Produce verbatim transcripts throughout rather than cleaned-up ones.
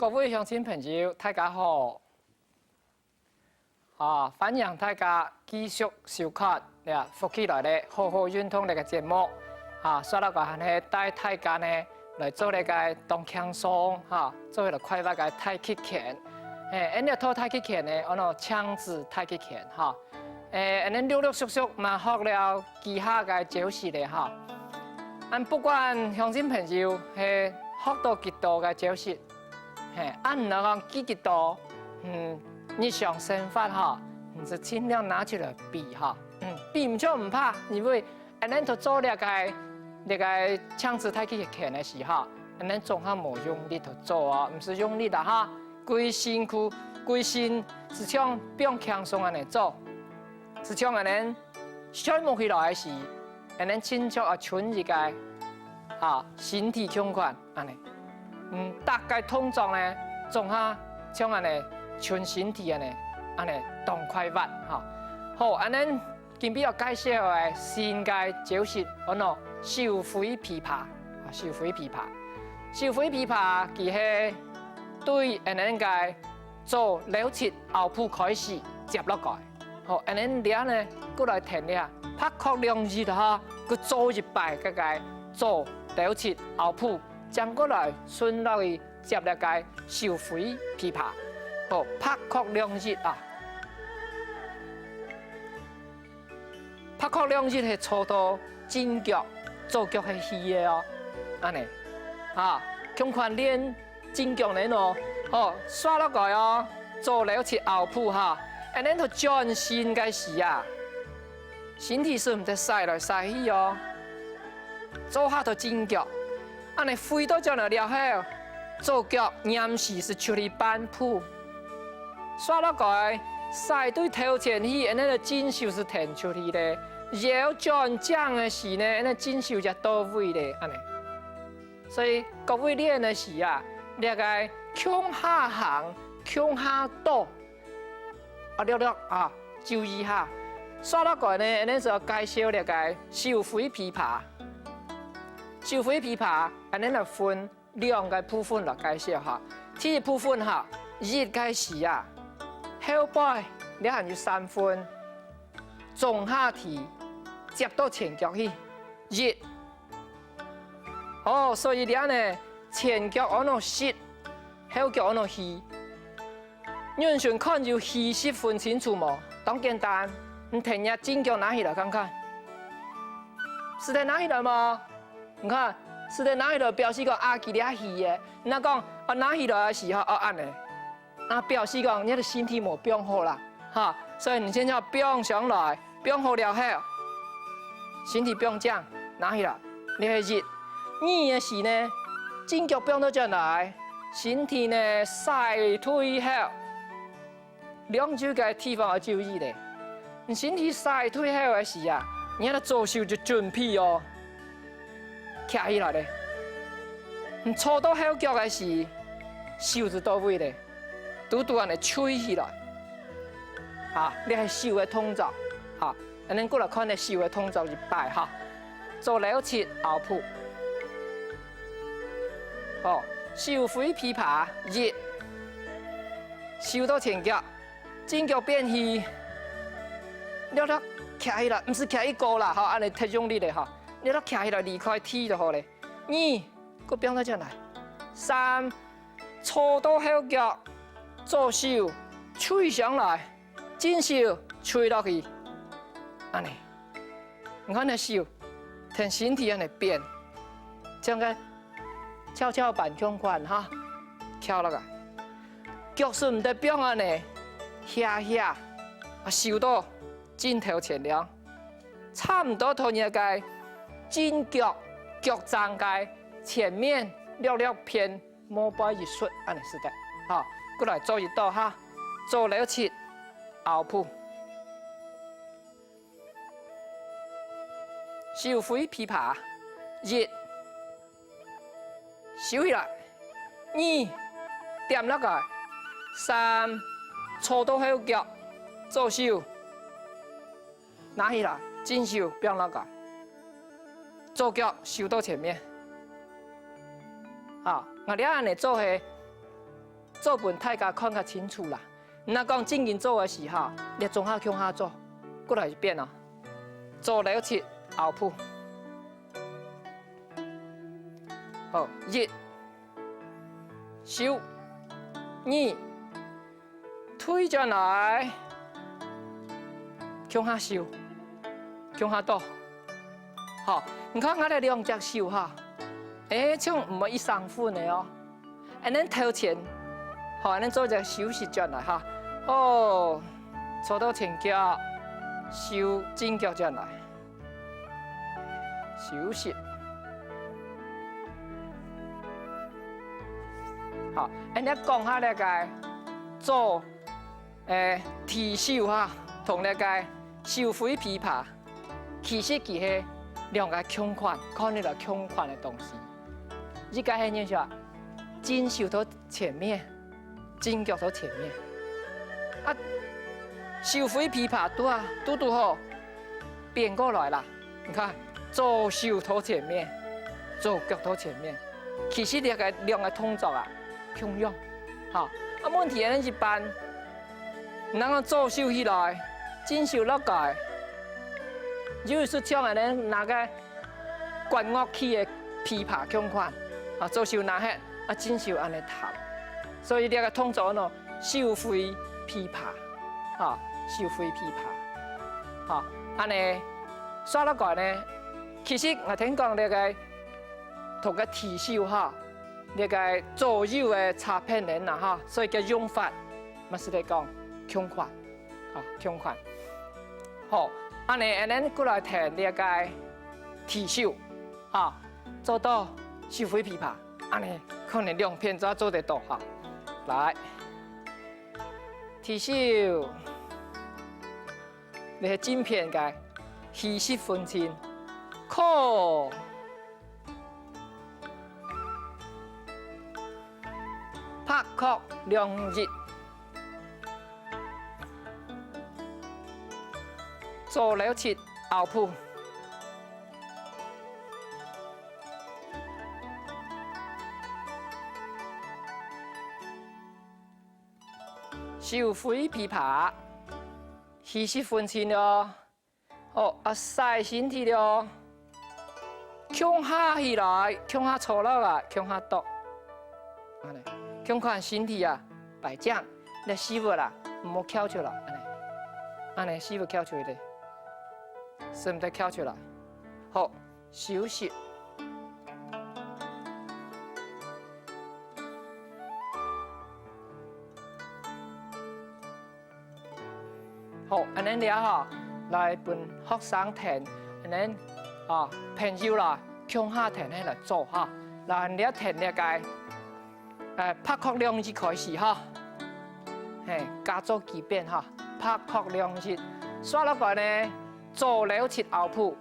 各位鄉親朋友，大家好！啊，歡迎大家繼續收看這福氣來了好好運動這个節目。啊，紲落來還係帶大家呢來做這个當輕鬆哈，做這个快活个太極拳。嘿，恁呢套太極拳呢，安到強直太極拳哈。誒，恁呢陸陸續續嘛學了幾下个招式了哈。恁不管鄉親朋友係學到幾多个招式， 嘿，恁樣講，記幾多，嗯，日常生活哈，你就盡量拿出來比哈。嗯，比毋著毋怕，因為恁樣就做這个，這个強直太極拳个時候，恁樣總下無用力就做哦，毋使用力啦哈。歸身軀，歸身就像放輕鬆恁樣做，就像恁樣睡目起來个時，恁樣親像啊伸一个，哈，身體共款。 恁呢。嗯，逐个動作呢，總下像恁呢，伸身體恁呢，恁呢當快活哈。好，恁呢今晡日愛介紹个新个招式，安到手揮琵琶，啊，手揮琵琶。手揮琵琶，佢係對恁呢个左摎直拗步開始接落來。 好，恁呢這呢，過來跈這，拍確兩日哈，過做一擺該个左摎直拗步，正過來順落去接這个手揮琵琶。好，拍確兩日啊！拍確兩日係做到正腳、左腳係虛个哦，恁呢，啊，共款練 正腳呢哦，好，紲落來哦，左摎直拗步哈，恁呢就轉身个時啊，身體使毋得徙來徙去哦，做下就正腳，恁呢揮倒轉來了後，左腳黏時就出去半步，紲落來徙對頭前去，恁呢正手就跈出去咧，腰轉正个時呢，恁呢正手也到位咧，恁呢。 所以各位練个時啊，這个共下行、共下倒，啊，略略啊，注意下。紲落來呢，恁呢就介紹這个手揮琵琶。手揮琵琶，恁呢來分兩个部分來介紹哈。第一部分哈，一个時啊，後背這還有三分，總下提，接到前腳去，一 哦，所以這呢，前腳安到實，後腳安到虛。恁樣看有虛實分清楚無？當簡單，你跈若正腳拿起來看看。使得拿起來無？你看，使得拿起來表示講啊，佢這虛个。若講啊，拿起來个時候，哦，恁呢。 啊，表示講你个身體無放好啦，哈，所以你先要放上來，放好了後，身體放正，拿起來，這係一。二个時呢，正腳放倒轉來，身體呢徙退後，兩隻个地方愛注意咧。你身體徙退後个時啊，你个左手就準備哦，徛起來咧。你坐到後腳个時，手就到位咧。 拄拄恁呢垂起來。哈，這係手个動作。哈，恁呢過來看這手个動作一擺哈。左摎直拗步。哦，手揮琵琶，一，收到前腳，正腳變虛，略略徛起來，毋使徛起高啦，哈，恁呢忒用力咧，哈，略略徛起來離開地就好咧。二，過放倒轉來。三， 坐到後腳，左手垂上來，正手垂落去，恁呢。你看這手，跈身體恁呢變，像个蹺蹺板共款哈，翹落來。腳使毋得放恁呢，下下，啊，收到正頭前了，差毋多同你个正腳腳踭个前面略略偏 無背一息，恁呢使得。好，過來做一到哈，左摎直拗步。手揮琵琶，一，收起來，二，點落來，三，坐到後腳，左手， 拿起來，正手放落來，左腳收到前面。好，𠊎這恁呢做係做分大家看較清楚啦。若講正經做个時候，你總下共下做，過來一遍哦。左摎直拗步。好，一，收，二， 推轉來，共下收，共下倒。好，你看𠊎這兩隻手哈，欸，像毋會一生份个哦。恁樣頭前，好，恁樣做一隻收直轉來哈。哦，坐到前腳，收正腳轉來。 收直。好，恁樣講下這個左，欸，提手哈，同這個手揮琵琶，其實佢係兩個共款，看起來共款个東西。一個係認識啊，正手到前面， 正腳到前面。啊，手揮琵琶拄啊，拄拄好，變過來啦。你看，左手到前面，左腳到前面。其實這個兩個動作啊，共樣。好，啊，問題恁樣一般，你拿左手起來，正手落來，有一種像恁樣拿個 管樂器个琵琶共款，啊，左手拿核，啊，正手恁樣彈。所以這個動作呢，手揮琵琶，哈，手揮琵琶，哈，恁樣，煞落來呢，其實𠊎聽講這個同個提手哈，這個左右个差別个啦哈，所以个用法，嘛係來講共款，啊，共款。好，恁樣，恁樣過來彈這個 提手，哈，做到手揮琵琶，恁樣可能兩片都做得到哈。來，提手，這係正片个虛實分清，靠，拍確兩翼。 左摎直拗步。手揮琵琶，虛實分清哦。 好，啊，徙身體了。共下起來，共下坐落來，共下倒。恁樣，共款身體啊，擺正，這屎朏啊，毋好翹出來，恁樣。恁樣，屎朏翹出去咧，使毋得翹出來。好，收直。 好，恁樣這下，來分學生彈，恁樣，啊，朋友啦，共下彈起來做哈。來，恁樣彈這個，呃，拍確兩翼開始哈。嘿，加做幾遍哈，拍確兩翼，煞落來呢，左摎直拗步，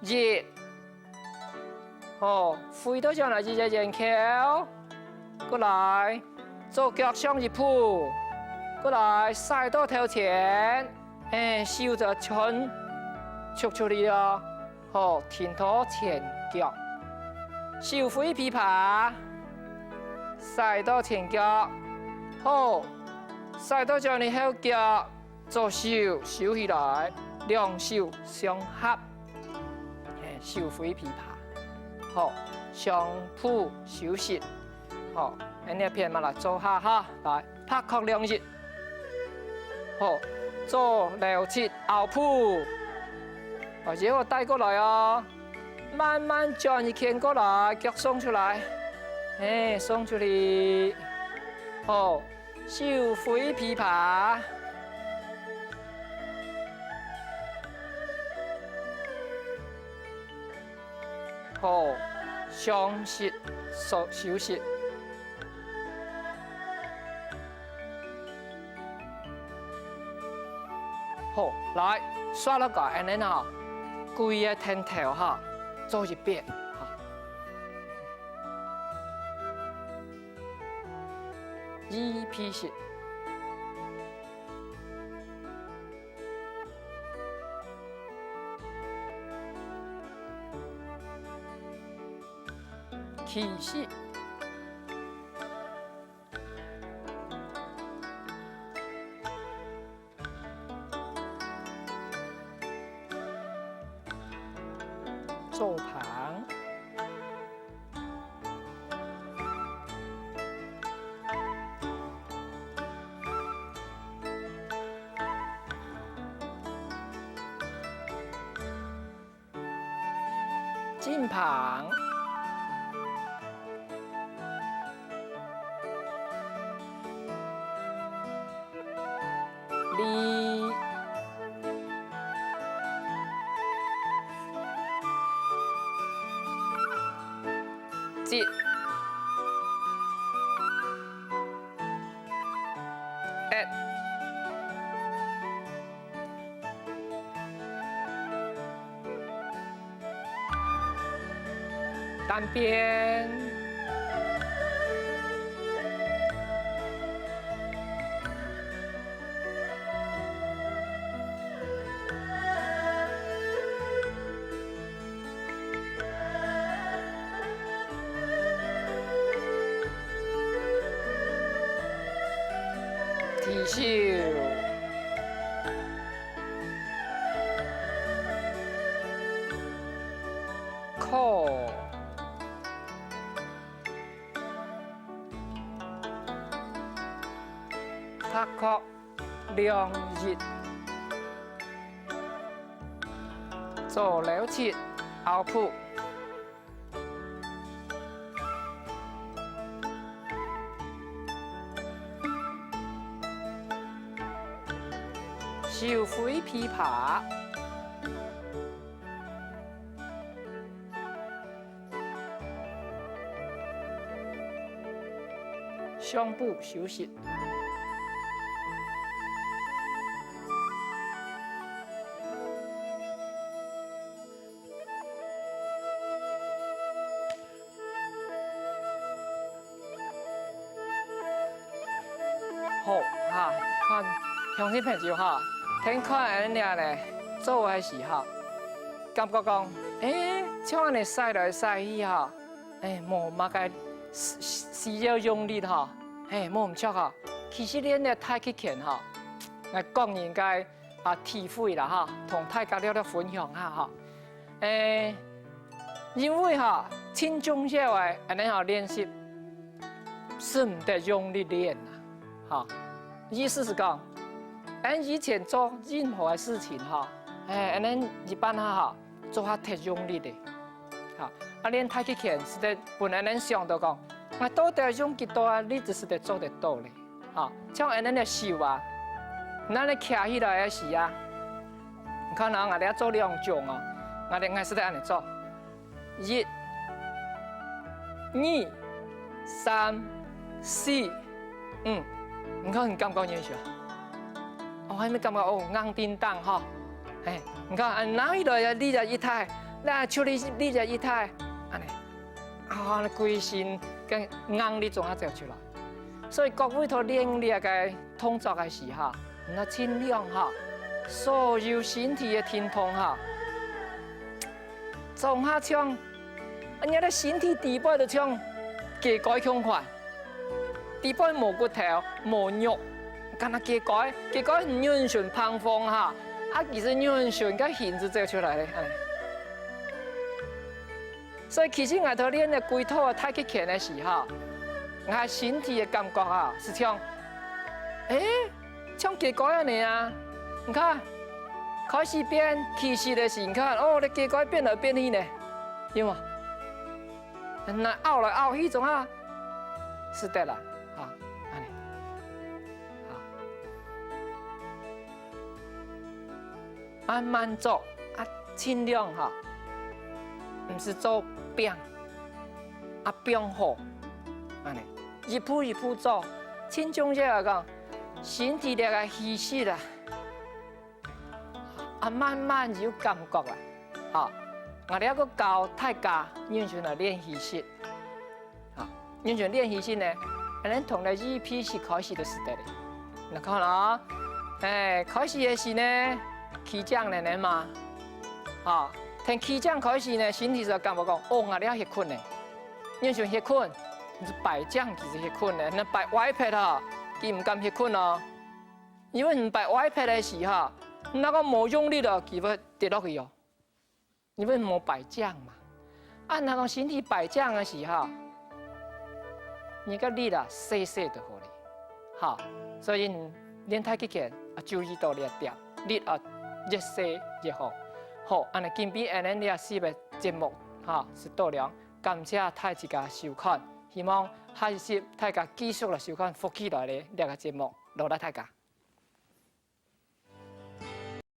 一， 好，揮到轉來一隻圓圈，過來，左腳上一步，過來，徙到頭前，欸，手就伸出出去哦。好，停到前腳，手揮琵琶，徙到前腳，好，徙到轉來後腳， 左手收起來，兩手相合，嘿，手揮琵琶。好，上步收直。好，恁樣片嘛來做下哈，來，拍確兩翼。好，左摎直拗步。好，然後帶過來哦，慢慢轉一圈過來，腳送出來，嘿，送出去。好， 手揮琵琶。好，上直，收，收直。好，來，煞落來恁樣哈，歸个拳頭哈，做一遍哈。 一、P十。K十。做旁。 正旁。里。直。 一。單邊。 提手。靠。 拍角兩一。左摎直，拗步。手揮琵琶。 上步休息。好哈，看，鄉親朋友哈，聽看恁樣呢，做个時候，感覺講，誒，像恁樣使來使去哈， 誒，無麼个需，需要用力吼，嘿，無毋著吼。其實練這太極拳吼，𠊎個人个啊體會啦吼，同大家略略分享下吼。誒，因為吼，盡重要个，恁樣吼練習，係毋得用力練啊，吼。意思係講，𠊎以前做任何个事情吼，誒，恁樣一般下吼， 做下忒用力咧。好，啊，練太極拳係得分𠊎等想到講，𠊎到底用幾多啊力，係得做得到咧。好，像𠊎等个手啊，𠊎等徛起來个時啊，你看啊，𠊎等愛做兩種哦，𠊎等𠊎係得恁樣做，一、二、三、四、五，你看你感覺有無？哦，還無感覺哦，硬叮噹吼。 嘿，你看，啊，拿起來啊，力啊一大，拿出去力啊一大，恁樣，啊，歸身个硬力總下走出來。所以各位在練這个動作个時候，你愛盡量吼，所有身體个疼痛吼，總下像，啊，你个身體底背都像雞胲共款。 底背無骨頭、無肉，敢若雞胲，雞胲軟順膨風哈，啊，其實軟順个形就走出來咧，哎。所以其實𠊎在練个幾套个太極拳个時候，𠊎身體个感覺啊，係像，誒，像雞胲恁樣啊。你看，開始變，起勢个時，你看，哦，你雞胲變來變去呢，有無？ 那拗來拗去總下，係得啦，哈，恁樣，哈。慢慢做，啊，盡量哈，毋係做拚，啊，放好，恁樣，一步一步做，盡重要來講，身體這个氣息啊， 啊，慢慢有感覺啦。吼，𠊎這个教大家仰般來練氣息。吼，仰般練氣息呢，恁樣同這A B C開始就係得咧。你看哦，誒，開始个時呢，企正等等嘛。吼，從企正開始呢，身體就感覺講，哦，𠊎這歇睏呢。仰般歇睏？係擺正其實歇睏呢，若擺歪撇吼，佢毋敢歇睏哦。 因為你擺歪撇个時吼，你若講無用力哦，佢會跌落去哦。因為無擺正嘛。啊，若講身體擺正个時候，你个力啊，細細就好咧。好，所以練太極拳啊，注意到這一點，力啊，越細越好。好，恁呢今晡日𠊎等這四个節目，哈，就到了。感謝大自家收看，希望下一集大家繼續來收看福氣來了這个節目，勞力大家。